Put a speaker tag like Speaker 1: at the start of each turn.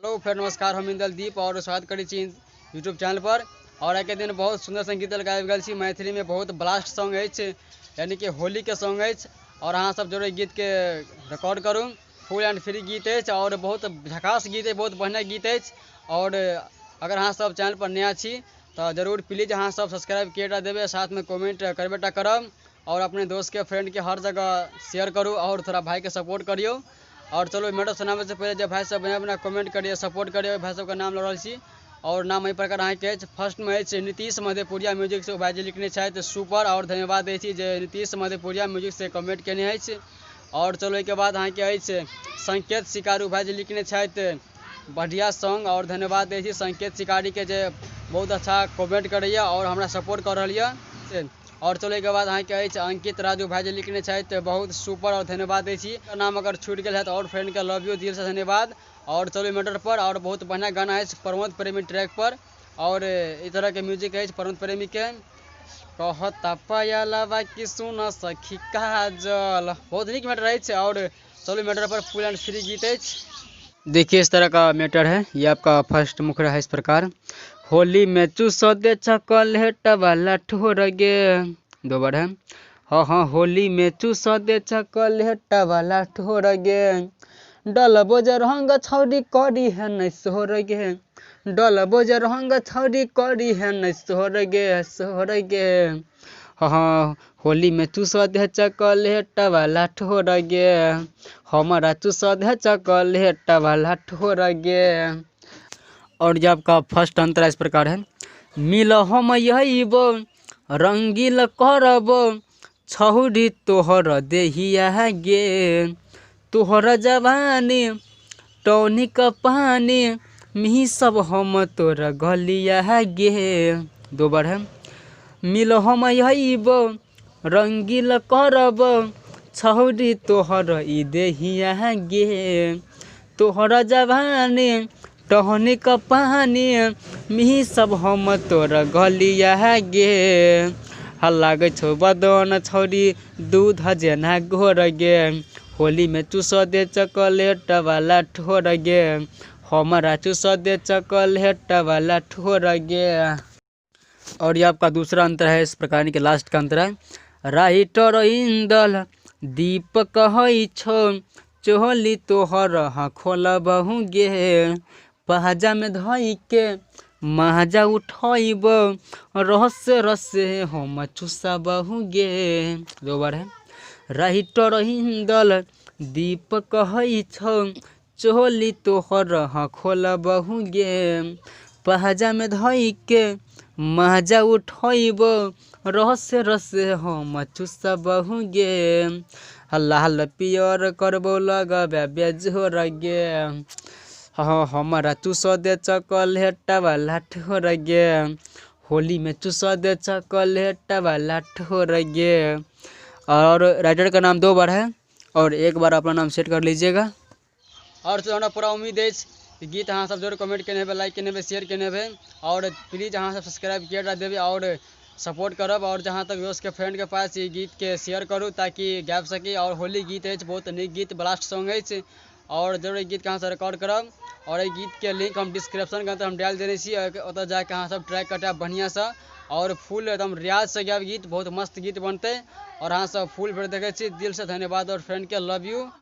Speaker 1: Hello friend, नमस्कार। हम इंदल दीप और स्वागत करै छी यूट्यूब चैनल पर। और आइके दिन बहुत सुंदर संगीत गाबि गेल छी। मैथिली में बहुत ब्लास्ट सॉन्ग अछि, यानी कि होली के सॉन्ग अछि। और अहाँ सब जरूर गीत के रिकॉर्ड करू। फुल एंड फ्री गीत अछि और बहुत झकास गीत अछि, बहुत बढ़िया गीत अछि। और अगर अहाँ सब चैनल पर नया छी तो जरूर प्लीज अहाँ सब सब्सक्राइब कए देबै, साथ में कमेंट करबे टा करब। और अपने दोस्त के फ्रेंड के हर जगह शेयर करू और थोड़ा भाई के सपोर्ट करियौ। और चलो मैटर सुनाबै से पहले जे भाई सब बढ़िया बढ़िया कमेंट करिए, सपोर्ट करिए, भाई सबके नाम लऽ रहल छी। और नाम एहि प्रकार अहाँके अछि। फर्स्ट में अछि नीतीश मधेपुरिया म्यूजिक से भाई जी लिखने छथि सुपर, और धन्यवाद दै छी जे नीतीश मधेपुरिया म्यूजिक से कमेंट केने अछि। और चलो एहिके बाद अहाँके अछि संकेत शिकारू भाई जी लिखने छथि बढ़िया सॉन्ग, और धन्यवाद दै छी संकेत शिकारी के जे बहुत अच्छा कमेंट करैया और हमरा सपोर्ट कऽ रहल यऽ। और चलो एहिके बाद अहाँके अछि अंकित राजू भाई जी लिखने छथि बहुत सुपर, और धन्यवाद दै छी। नाम अगर छूटि गेल है तऽ और फ्रेंड के लव यू, दिल से धन्यवाद। और चलो मैटर पर, और बहुत बढ़िया गाना अछि प्रमोद प्रेमी ट्रैक पर। और एहि तरह के म्यूजिक अछि प्रमोद प्रेमी के। कहता पायलवा कि सुन सखी काजल, बहुत नीक मैटर अछि। और चलो matter per full and free गीत अछि। देखिए इस तरह का मैटर है, ये आपका फर्स्ट मुखड़ा है इस प्रकार। होली में चूसो दे चॉकलेट वाला ठोर गे, दो बार है। हाँ हाँ, होली में चूसो दे चॉकलेट वाला ठोर गे, डलबो जे रंग छौरी करी है नहीं सोर गे, डलबो जे रंग छौरी करी है नहीं सोर गे, सोर गे। हाँ हाँ, होली में चूसो दे चॉकलेट वाला ठोर गे, हमारा चूसो दे चॉकलेट वाला ठोर गे। और ये आपका फर्स्ट अंतरा इस प्रकार है। मिल हम अइबो रंगील करबो, छौरी तोहर देहिया गे, तोहर जवानी टॉनिक पानी, मिही सब हम तोर गलिया गे। दो बार है। मिल हम अइबो रंगील करबो, छौरी तोहर ई देहिया गे, तोहर जवानी टहनिक पानी, मिही सब हम तोर गलिया गे। लागै छौ बदन छौरी दूध जेना घोर गे, होली में चूस दे चॉकलेट वाला ठोर गे, हमरा चूस दे चॉकलेट वाला ठोर गे। और ये आपका दूसरा अंतर है इस प्रकार के लास्ट का अंतर है। राइटर इंदल दीप कहै छौ, चोली तोहर हाँ खोलबहु गे, पहाजा में धोई के महाजा उठैबो, रहस्य रसे हम चुसबहु गे। दो बार है। राइटर इंदल दीप कहै छौ, चोली तोहर हाँ खोलबहु गे, पहाजा में धोई के महाजा उठैबो, रहस्य रसे हम चुसबहु गे, लाल पियर करबो लगबे बेजोर गे, हाँ हमारा चूस दे चॉकलेट वाला ठोर गे, होली में चूस दे चॉकलेट वाला ठोर गे। और राइटर का नाम दो बार है और एक बार अपना नाम सेट कर लीजिएगा। और जो हमरा पूरा उम्मीद अछि कि गीत अहाँ सब जरूर कमेंट केने हेबै, लाइक केने हेबै, शेयर केने हेबै। और प्लीज अहाँ सब सब्सक्राइब किया देबै और सपोर्ट करब। और जहाँ तक दोस्त के फ्रेंड के पास ई गीत के शेयर करू ताकि गाबि सकी। और होली गीत अछि, बहुत नीक गीत, ब्लास्ट सॉन्ग अछि। और जरूर ई गीत के अहाँ सब रिकॉर्ड करब। और एहि गीत के लिंक हम डिस्क्रिप्शन के अंदर हम डालि देने छी, ओतऽ जाके अहाँ सब ट्रैक कटायब बढ़िआँसँ और फुल एकदम रियाज से गायब गीत, बहुत मस्त गीत बनतै। और अहाँ सब फुल भेट देखै छी, दिल से धन्यवाद और फ्रेंड के लव यू।